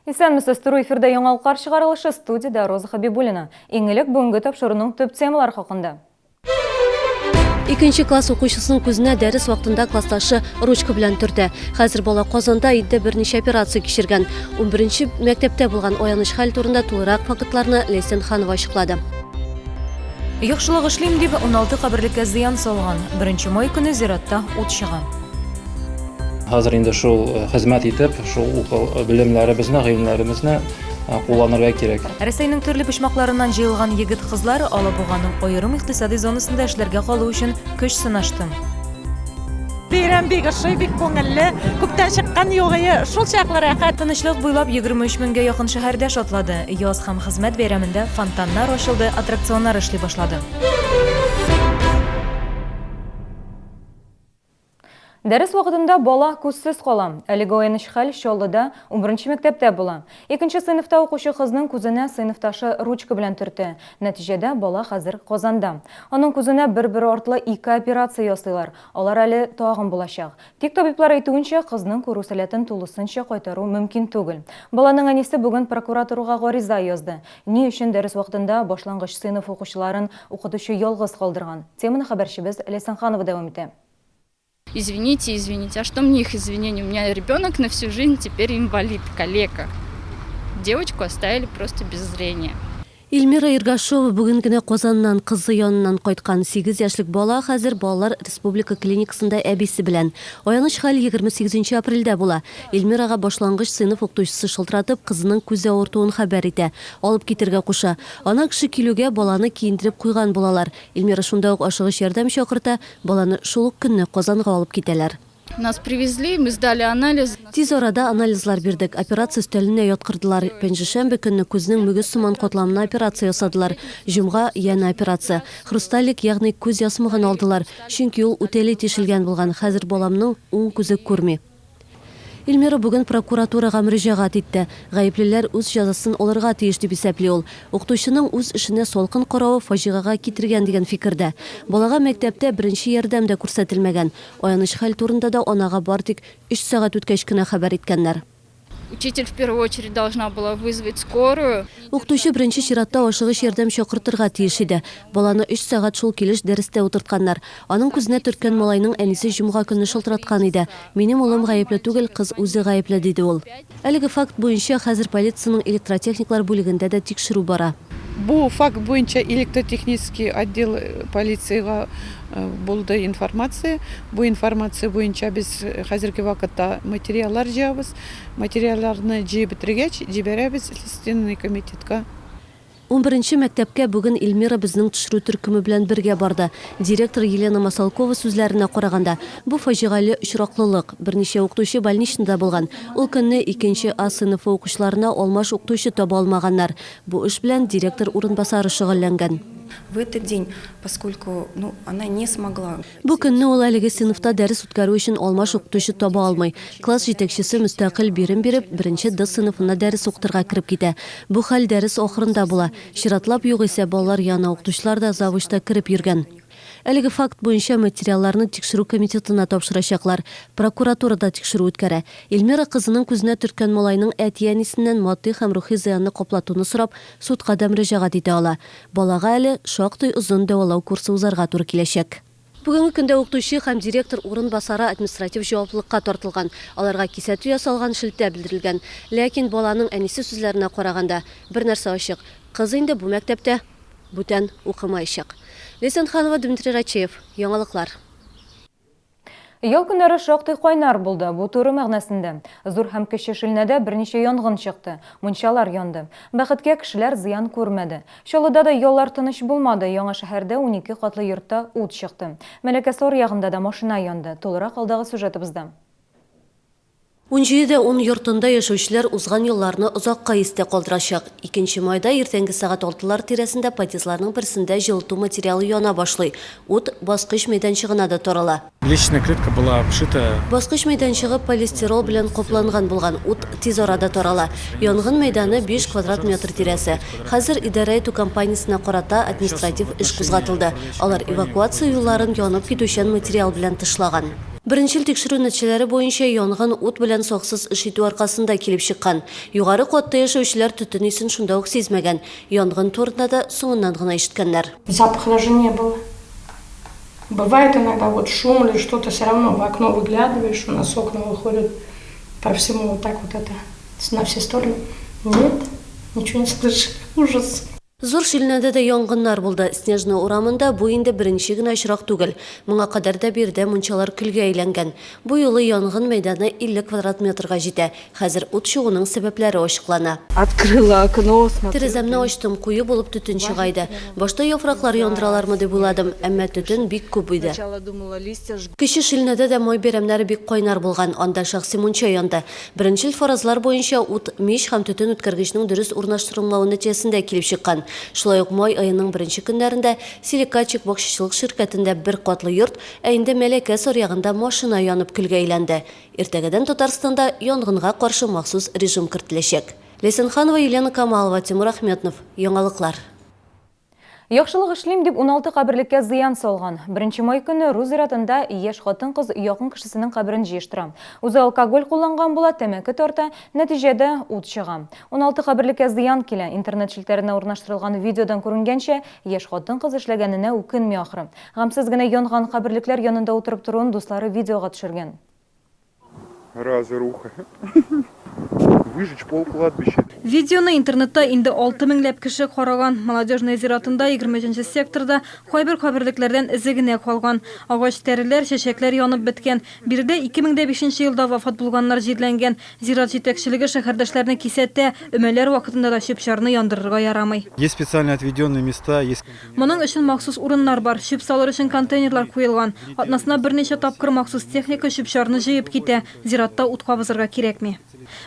Исәнмесез, туры эфирда яңалыклар чыгарылышы, студиядә Роза Хабибуллина. Иң элек бүгенге тапшыруның төп темалары хакында. Икенче класс укучысының күзенә дәрес вакытында классташы ручка белән төртә. Хәзер бала Казанда инде берничә операция кичергән. Унберенче мәктәптә булган аяныч хәл турында тулырак фактларны Ләйсән Ханова ачыклады. Яхшылык эшлим дип, 16 каберлеккә зыян салган. Беренче май көне зиратта ут чыга. Хәзер инде шул хезмәт итеп, шул белемнәребезне, гыйлемнәребезне кулланырга кирәк. Рәсәйнең төрле почмакларыннан җыелган егет-кызлар Алабуганың аерым икътисади зонасында эшләргә калу өчен көч сынашты. Бәйрәм бик ошый, бик күңелле. Күптән чыккан юк ие, шул чаклы рәхәт. Тынычлык буйлап 23 меңгә якын шәһәрдәш атлады. Яз һәм хезмәт бәйрәмендә фонтаннар ачылды, аттракционнар эшли башлады. Дәрес вакытында бала күзсез кала. Әлеге аяныч хәл Чаллыда, унберенче мәктәптә була. Икенче сыйныфта укучы кызның күзенә сыйныфташы ручка белән төртә. Нәтиҗәдә, бала хәзер Казанда. Аның күзенә бер-бер артлы ике операция ясыйлар. Алар әле тагын булачак. Тик табиблар әйтүенчә, кызның күрү сәләтен тулысынча кайтару мөмкин түгел. Баланың әнисе бүген прокуратурага гариза язды. Ни өчен дәрес вакытында башлангыч сыйныф укучыларын укытучы ялгыз калдырган? Теманы хәбәрчебез Ләйсән Ханова дәвам итә. Извините, извините, а что мне их извинения? У меня ребенок на всю жизнь теперь инвалид, калека. Девочку оставили просто без зрения. Эльмира Иргашова бүген генә Казаннан кызы яныннан кайткан. Сигез яшьлек бала хәзер балалар республика клиникасында әбисе белән. Аяныч хәл 28 нче апрельдә була. Эльмирага башлангыч сыйныф укытучысы шылтыратып, кызының күзе авыртуын хәбәр итә. Алып китергә куша. Ана кеше килүгә, баланы киендереп куйган булалар. Эльмира шунда ук ашыгыч ярдәм чакырта, Баланы шул ук көнне Казанга алып китәләр. Нас привезли, мы сдали анализ. Тиз арада анализлар бирдек, операция өстәленә яткырдылар. Пәнҗешәмбе көнне күзнең мөгез сыман катламына операция ясадылар. Җомга, янә операция. Хрусталик, ягъни күз ясмыгын алдылар, чөнки ул үтәли тишелгән булган, хәзер баламның уң күзе күрми. Эльмира бүген прокуратурага мөрәҗәгать итте. Гаеплеләр үз җәзасын алырга тиеш, дип исәпли ул. Укытучының үз эшенә салкын каравы фаҗигагә китергән дигән фикердә. Балага мәктәптә беренче ярдәм дә күрсәтелмәгән. Аяныч хәл турында да анага бар тик өч сәгать үткәч кенә хәбәр иткәннәр. Учитель в первую очередь должна была вызвать скорую. Укытучы беренче чиратта ашыгыч ярдәм чакыртырга тиеш иде. Баланы өч сәгать шул килеш дәрестә утыртканнар. Аның күзенә төрткән малайның әнисе җомга көнне шылтыраткан иде. Минем улым гаепле түгел, кыз үзе гаепле, диде ул. Әлеге факт буенча хәзер полициянең электротехниклар бүлегендә дә тикшерү бара. Бу факт буенча электротехнический отдел полициягә булды информация. Бу информация буенча без хәзерге вакытта материаллар җыябыз. Материалларны җыеп бетергәч, җибәрәбез Следственный комитетка. Унберенче мәктәпкә бүген Эльмира безнең төшерү төркеме белән бергә барды. Директор Елена Масалкова сүзләренә караганда, бу фаҗигале очраклылык. Берничә укытучы больничныйда булган. Ул көнне икенче А сыйныфы укучыларына алмаш укытучы таба алмаганнар. Бу эш белән директор урынбасары шөгыльләнгән. В этот день, поскольку, ну, она не смогла. Бу көнне ул әлеге сыйныфта дәрес үткәрү өчен алмаш укытучы таба алмый. Класс җитәкчесе мөстәкыйль бирем биреп, беренче Д сыйныфына дәрес укытырга кереп китә. Бу хәл дәрес ахырында була. Чиратлап югыйсә, балалар янына укытучылар да, завуч та кереп йөргән. Әлеге факт буенча материалларны тикшерү комитетына тапшырачаклар. Прокуратура да тикшерү үткәрә. Эльмира кызының күзенә төрткән малайның әти-әнисеннән матди һәм рухи зыянны каплатуны сорап, судка да мөрәҗәгать итә ала. Балага әле шактый озын дәвалау курсы узарга туры киләчәк. Бүгенге көндә укытучы һәм директор урынбасары административ җаваплылыкка тартылган. Аларга кисәтү ясалган, шелтә белдерелгән. Ләкин баланың әнисе сүзләренә караганда, бер нәрсә ачык, кыз инде бу мәктәптә бүтән укымаячак. Ләйсән Ханова, Дмитрий Рачеев. Яңалыклар. Ял көннәре шактый кайнар булды, бу туры мәгънәсендә. Зур һәм Кече Шилнәдә берничә янгын чыкты, мунчалар янды. Бәхеткә, кешеләр зыян күрмәде. Чаллыда да яллар тыныч булмады, Яңа шәһәрдә 12 катлы йортта ут чыкты. Мәләкәс аръягында да машина янды. Тулырак алдагы сюжетыбызда. Унҗиде дә ун йортында яшәүчеләр узган елларны озакка истә калдырачак. Икенче майда иртәнге сәгать алтылар тирәсендә подъездларның берсендә җылыту материалы яна башлый. Ут баскыч мәйданчыгына да тарала. Лестничная клетка была обшита. Баскыч мәйданчыгы полистирол белән капланган булган. Ут тиз арада тарала. Янгын мәйданы биш квадрат метр тирәсе. Хәзер идарә итү компаниясенә карата административ эш кузгатылды. Алар эвакуация юлларын янып китүчән материал белән тышлаган. Беренчел тикшерү нәтиҗәләре буенча, янгын ут белән саксыз эш итү аркасында килеп чыккан. Югары катта яшәүчеләр төтен исен шунда ук сизмәгән. Янгын турында да соңыннан гына ишеткәннәр. Запаха даже не было. Бывает иногда вот шум или что-то, все равно в окно выглядываешь, у нас окна выходят по всему вот так вот это, на все стороны. Нет, ничего не слышали. Ужас. Зур Шилнәдә дә янгыннар булды. Снежная урамында бу инде беренче генә очрак түгел. Моңа кадәр дә биредә мунчалар көлгә әйләнгән. Бу юлы янгын мәйданы 50 квадрат метрга җитә. Хәзер ут чыгуның сәбәпләре ачыклана. Открыла окно, смотрю. Тәрәзәмне ачтым, куе булып төтен чыга иде. Башта яфраклар яндыралармы дип уйладым, әмма төтен бик күп иде. Сначала думала, листья жгут. Кече Шилнәдә дә май бәйрәмнәре бик кайнар булган, анда шәхси мунча янды. Беренчел фаразлар буенча, ут мич һәм төтен үткәргечнең дөрес урнаштырылмавы нәтиҗәсендә килеп чыккан. Шулай ук май аеның беренче көннәрендә Силикатчик бакчачылык ширкәтендә бер катлы йорт, ә инде Мәләкәс аръягында машина янып көлгә әйләнде. Иртәгәдән Татарстанда янгынга каршы махсус режим кертеләчәк. Ләйсән Ханова, Елена Камалова, Тимур Әхмәтнов. Яңалыклар. Яхшылык эшлим дип 16 каберлеккә зыян салган. Беренче май көнне рус зиратында яшь хатын-кыз якын кешесенең каберен җыештыра. Үзе алкоголь кулланган була, тәмәке тарта, нәтиҗәдә, ут чыга. 16 каберлеккә зыян килә. Интернет челтәренә урнаштырылган видеодан күренгәнчә, яшь хатын-кыз эшләгәненә үкенми ахры. Гамьсез генә янган каберлекләр янында утырып торуын дуслары видеога төшергән. Разруха. Выжечь пол кладбища. Видеоны интернетта инде 6 меңләп кеше караган. Молодежная зиратында 23 нче секторда кайбер каберлекләрдән эзе генә калган. Агач тәреләр, чәчәкләр янып беткән. Биредә 2005 нче елда вафат булганнар җирләнгән. Зират җитәкчелеге шәһәрдәшләрне кисәтә, өмәләр вакытында да чүп-чарны яндырырга ярамый. Есть специально отведенные места, есть. Моның өчен махсус урыннар бар, чүп салыр өчен контейнерлар куелган. Атнасына берничә тапкыр махсус техника чүп-чарны җыеп китә, зиратта ут кабызырга кирәкми.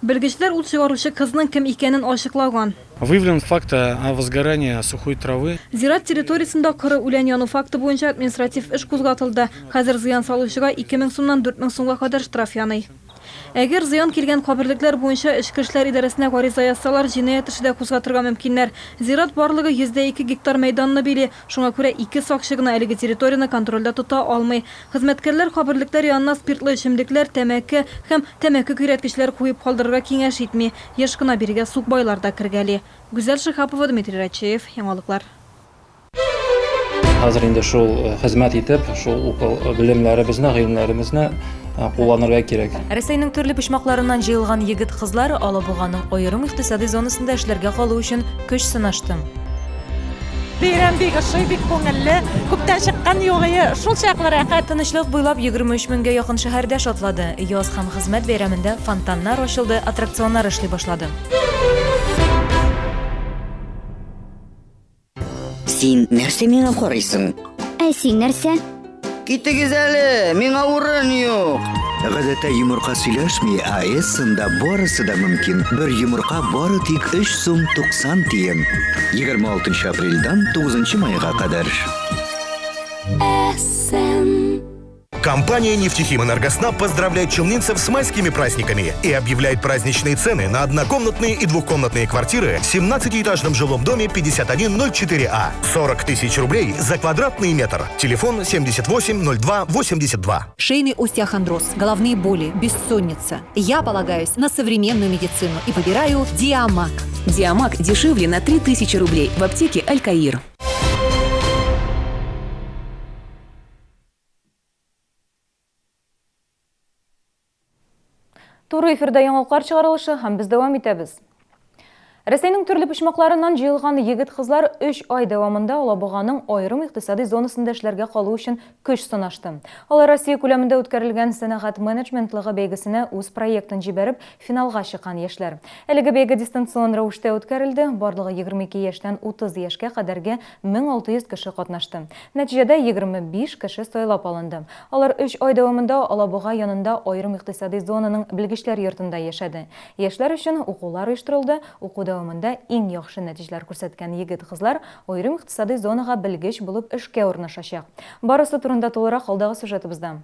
Белгечләр ут чыгаручы кызның кем икәнен ачыклаган. Выявлен факт о возгорании сухой травы. Зират территориясендә коры үлән яну факты буенча административ эш кузгатылды. Хәзер зыян салучыга 2000 сумнан 4000 сумга кадәр штраф яный. Әгәр зыян килгән каберлекләр буенча Эчке эшләр идарәсенә гариза язсалар, җинаять эше дә кузгатырга мөмкиннәр. Зират барлыгы 102 гектар мәйданны били, шуңа күрә ике сакчы гына әлеге территорияне контрольдә тота алмый. Хезмәткәрләр каберлекләр янына спиртлы эчемлекләр, тәмәке һәм тәмәке көйрәткечләр куеп калдырырга киңәш итми. Еш кына бирегә сукбайлар да кергәли. Гүзәл Шиһапова, Дмитрий Рачеев, Яңалыклар. Хәзер инде шул э, хезмәт итеп, шул белемнәребезне, гыйлемнәребезне э, кулланырга кирәк. Рәсәйнең төрле почмакларыннан җыелган егет-кызлар Алабуганың аерым икътисади зонасында эшләргә калу өчен көч сынашты. Бәйрәм бик ошый, бик күңелле. Күптән чыккан юк ие, шул чаклы рәхәт. Тынычлык буйлап 23 меңгә якын шәһәрдәш атлады. Яз һәм хезмәт бәйрәмендә фонтаннар ачылды, аттракционнар эшли башлады. Син нәрсә миңа карыйсың? Ә син нәрсә? Китегез әле, миңа урын юк. Гадәттә йомырка сөйләшми, ә Эссенда барысы да мөмкин. Бер йомырка бары тик 3 сум 90 тиен. 26 апрельдән 9 майга кадәр. Эссен. Компания «Нефтехим Энергоснаб» поздравляет челнинцев с майскими праздниками и объявляет праздничные цены на однокомнатные и двухкомнатные квартиры в 17-этажном жилом доме 5104А. 40 тысяч рублей за квадратный метр. Телефон 78 02 82. Шейный остеохондроз, головные боли, бессонница. Я полагаюсь на современную медицину и выбираю Диамак. Диамак дешевле на 3000 рублей в аптеке Алькаир. Туры эфирда яңалыклар чыгарылышы һәм без дәвам итәбез. Рәсәйнең төрле почмакларыннан җыелган егет-кызлар 3 ай дәвамында Алабуганың аерым икътисади зонасында эшләргә калу өчен көч сынашты. Алар Россия күләмендә үткәрелгән сәнәгать менеджментлыгы бәйгесенә үз проектын җибәреп, финалга чыккан яшьләр. Әлеге бәйге дистанцион рәвештә үткәрелде, барлыгы 22 яшьтән 30 яшькә кадәрге 1600 кеше катнашты. Нәтиҗәдә 25 кеше сайлап алынды. Алар өч ай дәвамында Алабуга янында аерым икътисади зонаның белгечләр йортында яшәде. Яшьләр өчен укулар оештырылды, уку дәвамында иң яхшы нәтиҗәләр күрсәткән егет-кызлар аерым икътисади зонага белгеч булып эшкә урнашачак. Барысы турында тулырак алдагы сюжетыбызда.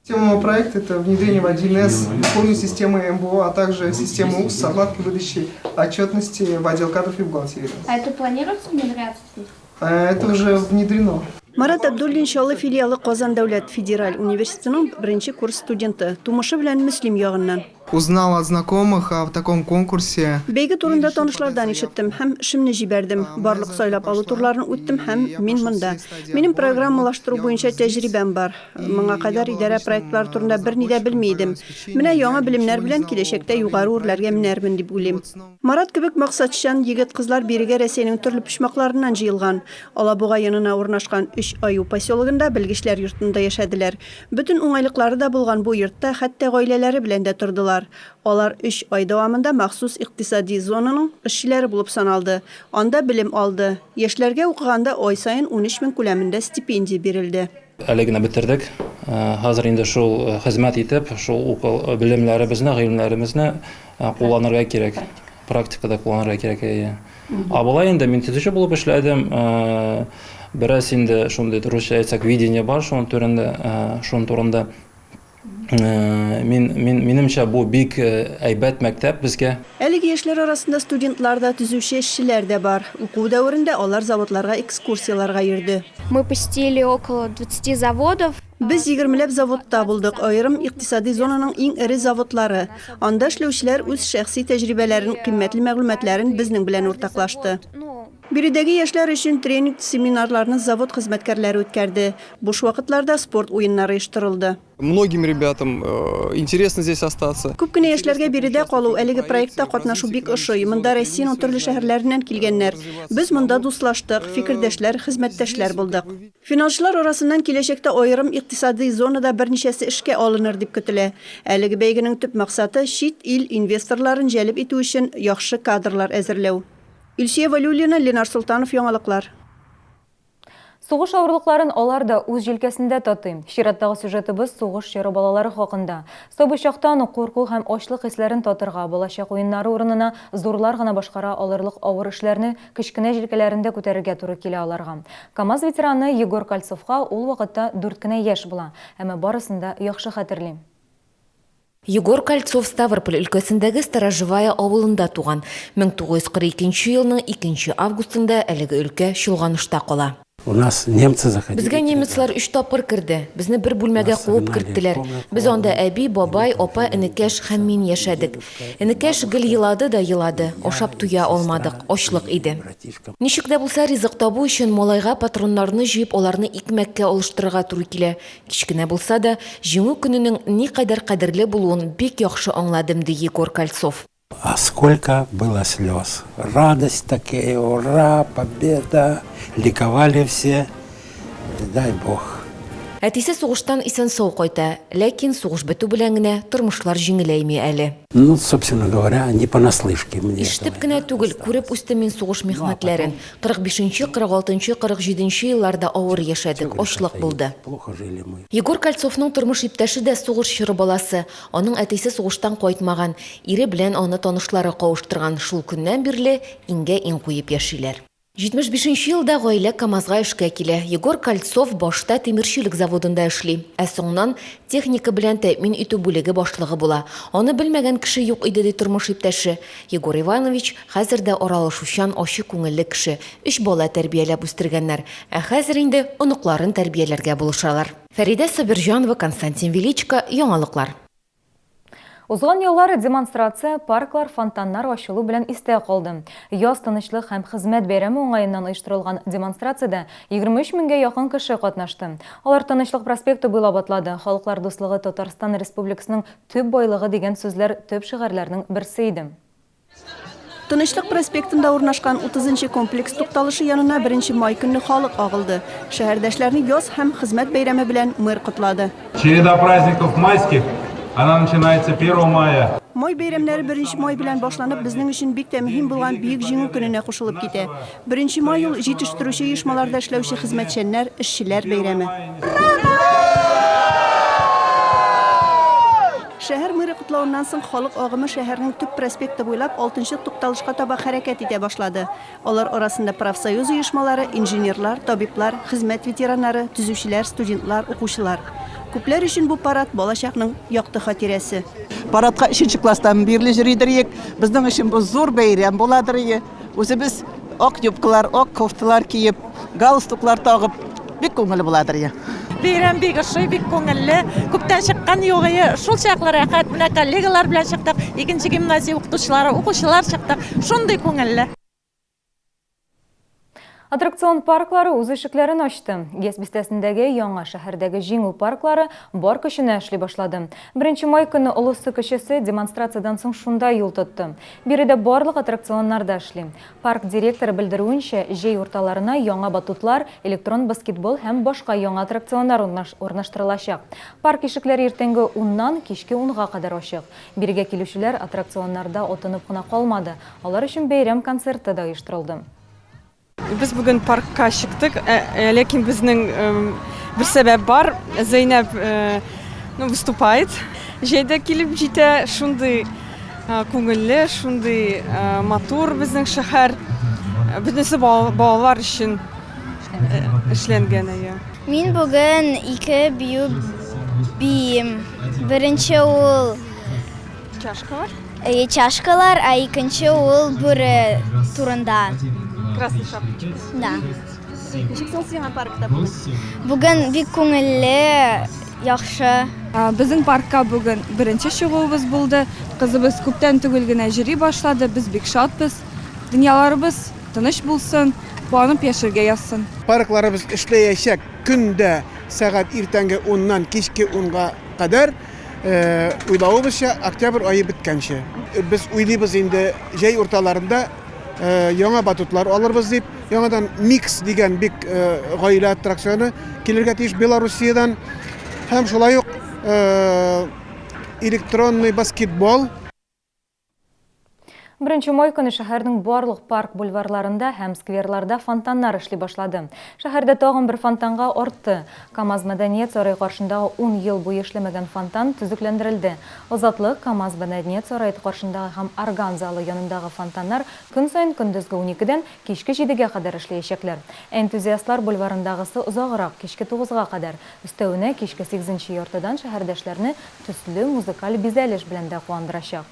Тема проекта – это внедрение в 1С полной системы МБО, а также системы УС с отладкой выдачи отчетности в отдел кадров и бухгалтерии. А это планируется внедряться здесь? Это уже внедрено. Марат Абдуллин Чаллы филиалы Казан дәүләт федераль университетының беренче курс студенты, тумышы белән Мөслим ягыннан. Узнал от знакомых о таком конкурсе. Бәйге турында танышлардан ишеттем һәм эшемне җибәрдем. Барлык сайлап алу турларын үттем һәм мин монда. Минем программалаштыру буенча тәҗрибәм бар. Моңа кадәр идарә проектлары турында берни дә белми идем. Менә яңа белемнәр белән киләчәктә югары үрләргә менәрмен дип уйлыйм. Марат кебек максатчан егет-кызлар бирегә Рәсәйнең төрле почмакларыннан җыелган. Алабуга янына урнашкан Өч аю поселогында белгечләр йортында яшәделәр. Бөтен уңайлыклары да булган бу йортта хәтта гаиләләре белән дә тордылар. Алар өч ай дәвамында махсус икътисади зонаның эшчеләре булып саналды, анда белем алды. Яшьләргә укыганда ай саен 13 мең күләмендә стипендия бирелде. Әле генә бетердек. Хәзер инде шул хезмәт итеп, шул уку белемнәребезне, гыйлемнәребезне кулланырга кирәк. Практикада кулланырга кирәк, әйе. Ә болай инде мин төзүче булып эшләдем. Бераз инде шундый русча әйтсәк, видение бар шуның турында, шуның турында. Мин, мин, минемчә, бу бик әйбәт мәктәп безгә. Әлеге яшьләр арасында студентлар да, төзүче эшчеләр дә бар. Уку дәверендә алар заводларга экскурсияләргә йөрде. Мы посетили около 20 заводов. Без егермеләп заводта булдык, аерым икътисади зонаның иң эре заводлары. Анда эшләүчеләр үз шәхси тәҗрибәләрен, кыйммәтле мәгълүматларын безнең белән уртаклашты. Биредәге яшьләр өчен тренинг-семинарларны завод хезмәткәрләре үткәрде. Буш вакытларда спорт уеннары оештырылды. Многим ребятам интересно здесь остаться. Күп кенә яшьләргә биредә калу, әлеге проектта катнашу бик ошый. Монда Россиянең төрле шәһәрләреннән килгәннәр. Без монда дуслаштык, фикердәшләр, хезмәттәшләр булдык. Финалчылар арасыннан киләчәктә аерым икътисадый зонада берничәсе эшкә алыныр дип көтелә. Әлеге бәйгенең төп максаты, чит ил инвесторларын җәлеп итү өчен яхшы кадрлар әзерләү. Илсөя Вәлиуллина, Ленар Солтанов, Яңалыклар. Сугыш авырлыкларын алар да үз җилкәсендә татый. Чираттагы сюжетыбыз сугыш чоры балалары хакында. Сабый чактан ук курку һәм ачлык хисләрен татырга, балачак уеннары урынына зурлар гына башкара алырлык авыр эшләрне кечкенә җилкәләрендә күтәрергә туры килә аларга. КАМАЗ ветераны Егор Кольцовка ул вакытта дүрт кенә яшь була, әмма барысын да яхшы хәтерли. Егор Кольцов Ставрополь өлкәсендәге Сторожевая авылында туган. 1942 нче елның 2 августында әлеге өлкә чолганышта кала. У нас немцы заходили. Безгә немецлар өч тапкыр керде. Безне бер бүлмәгә куып керттеләр. Без анда әби, бабай, апа, энекәш һәм мин яшәдек. Энекәш гел елады да елады. Ашап туя алмадык, ачлык иде. Ничек тә булса ризык табу өчен малайга патроннарны җыеп, аларны икмәккә алыштырырга туры килә. Кечкенә булса да, Җиңү көненең никадәр кадерле булуын бик яхшы аңладым, ди Егор Кольцов. А сколько было слез! Радость такая, ура, победа! Ликовали все, дай бог. Әтисе сугыштан исән-сау кайта, ләкин сугыш бетү белән генә тормышлар җиңеләйми әле. Ну, собственно говоря, не понаслышке мне. Ишетеп кенә түгел, күреп үстем мин сугыш михнәтләрен. 45 нче, 46 нчы, 47 нче елларда авыр яшәдек, ачлык булды. Плохо жили мы. Егор Кольцовның тормыш иптәше дә сугыш чоры баласы. Аның әтисе сугыштан кайтмаган. Ире белән аны танышлары кавыштырган. Шул көннән бирле иңгә-иң куеп яшиләр. 75 нче елда гаилә КАМАЗга эшкә килә. Егор Кольцов башта тимерчелек заводында эшли, ә соңыннан техника белән тәэмин итү бүлеге башлыгы була. Аны белмәгән кеше юк иде, ди тормыш иптәше. Егор Иванович хәзер дә аралашучан, ачык күңелле кеше. Өч бала тәрбияләп үстергәннәр. Ә хәзер инде оныкларын тәрбияләргә булышалар. Фәридә Сабирҗанова, Константин Величко, Яңалыклар. Узган еллар демонстрация, парклар, фонтаннар ачылу белән истә калды. Яз тынычлык һәм хезмәт бәйрәме уңаеннан оештырылган демонстрациядә 23 меңгә якын кеше катнашты. Алар Тынычлык проспекты буйлап атлады. Халыклар дуслыгы Татарстан Республикасының төп байлыгы дигән сүзләр төп шигарьләрнең берсе иде. Тынычлык проспектында урнашкан 30 нчы комплекс тукталышы янына беренче май көнне халык агылды. Шәһәрдәшләрне яз һәм хезмәт бәйрәме белән мэр котлады. Череда праздников майских, она начинается первого мая. Май бәйрәмнәре беренче май белән башланып, безнең өчен бик тә мөһим булган Бөек Җиңү көненә кушылып китә. Беренче май ул, җитештерүче оешмаларда эшләүче хезмәтчәннәр, эшчеләр бәйрәме. Шәһәр мэры котлавыннан соң халык агымы шәһәрнең төп проспекты буйлап алтынчы тукталышка таба хәрәкәт итә башлады. Алар арасында профсоюз оешмалары, инженерлар, табиблар, хезмәт ветераннары, төзүчеләр, студентлар, укучылар. Күпләр өчен бу парад, балачакның якты хатирәсе. Парадка өченче класстан бирле йөридер идек. Безнең өчен бу зур бәйрәм буладыр иде. Үзебез ак юбкалар, ак кофталар киеп, галстуклар тагып. Бик күңелле буладыр, я. Бәйрәм бик ошый, бик күңелле. Күптән чыккан юк ие. Шул чаклы рәхәт. Менә коллегалар белән чыктык, икенче гимназия укытучылары, укучылар чыктык. Шундый күңелле. Аттракцион парклары үз ишекләрен ачты. ГЭС бистәсендәге яңа шәһәрдәге Җиңү парклары бар көченә эшли башлады. Беренче май көне олысы-кечесе демонстрациядән соң шунда юл тотты. Биредә барлык аттракционнар да эшли. Парк директоры белдерүенчә, җәй урталарына яңа батутлар, электрон баскетбол һәм башка яңа аттракционнар урнаштырылачак. Парк ишекләре иртәнге уннан кичке унга кадәр ачык. Бирегә килүчеләр аттракционнарда отынып кына калмады, алар өчен бәйрәм концерты да оештырылды. Без бүген паркка чыктык, ләкин безнең бер сәбәп бар. Зәйнәб ну, выступает. Җәй дә килеп җитә, шундый күңелле, шундый матур безнең шәһәр. Бөтенесе балалар өчен эшләнгән, әйе. Мин бүген ике бию биим. Беренче ул Чашкалар? Әйе, чашкалар, ә икенче ул бүре турында. Красный шапочка. Да. Ничек соң сиңа паркта бүген? Бүген бик күңелле, яхшы. Безнең паркка бүген беренче чыгуыбыз булды. Кызыбыз күптән түгел генә җөри башлады, без бик шатбыз. Дөньяларыбыз тыныч булсын, куанып яшәргә язсын. Паркларыбыз эшләячәк көн дә сәгать иртәнге уннан кичке унга кадәр. Уйлавыбызча, октябрь ае беткәнче. Без уйлыйбыз инде җәй урталарында яңа батутлар алырбыз дип. Яңадан Микс дигән бик гаилә аттракционы килергә тиеш Белоруссиядән. Һәм шулай ук электронный баскетбол. Беренче май көне шәһәрнең барлык парк бульварларында һәм скверларда фонтаннар эшли башлады. Шәһәрдә тагын бер фонтанга артты. КАМАЗ мәдәният сарае каршындагы ун ел буе эшләмәгән фонтан төзекләндерелде. Азатлык, КАМАЗ мәдәният сарае каршындагы һәм Орган залы янындагы фонтаннар көн саен көндезге уникедән кичке җидегә кадәр эшләячәкләр. Ә Энтузиастлар бульварындагысы озаграк, кичке тугызга кадәр. Өстәвенә, кичке сигезенче яртыдан шәһәрдәшләрне төсле музыкаль бизәлеш белән дә куандырачак.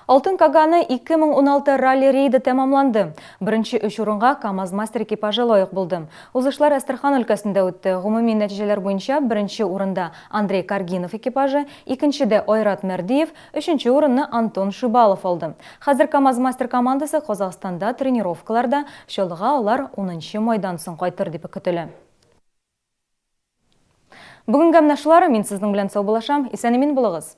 Алтын Каганы 2016 ралли-рейды тәмамланды. Беренче өч урынга КАМАЗ-Мастер экипажы лаек булды. Узышлар Әстерхан өлкәсендә үтте. Гомуми нәтиҗәләр буенча беренче урында Андрей Каргинов экипажы, икенчедә Айрат Мәрдиев, өченче урынны Антон Шибалов алды. Хәзер КАМАЗ-Мастер командасы Казахстанда тренировкаларда, Чаллыга алар унынчы майдан соң кайтыр дип көтелә. Бүгенгә менә шулар, мин сезнең белән саубуллашам, исән-имин булыгыз!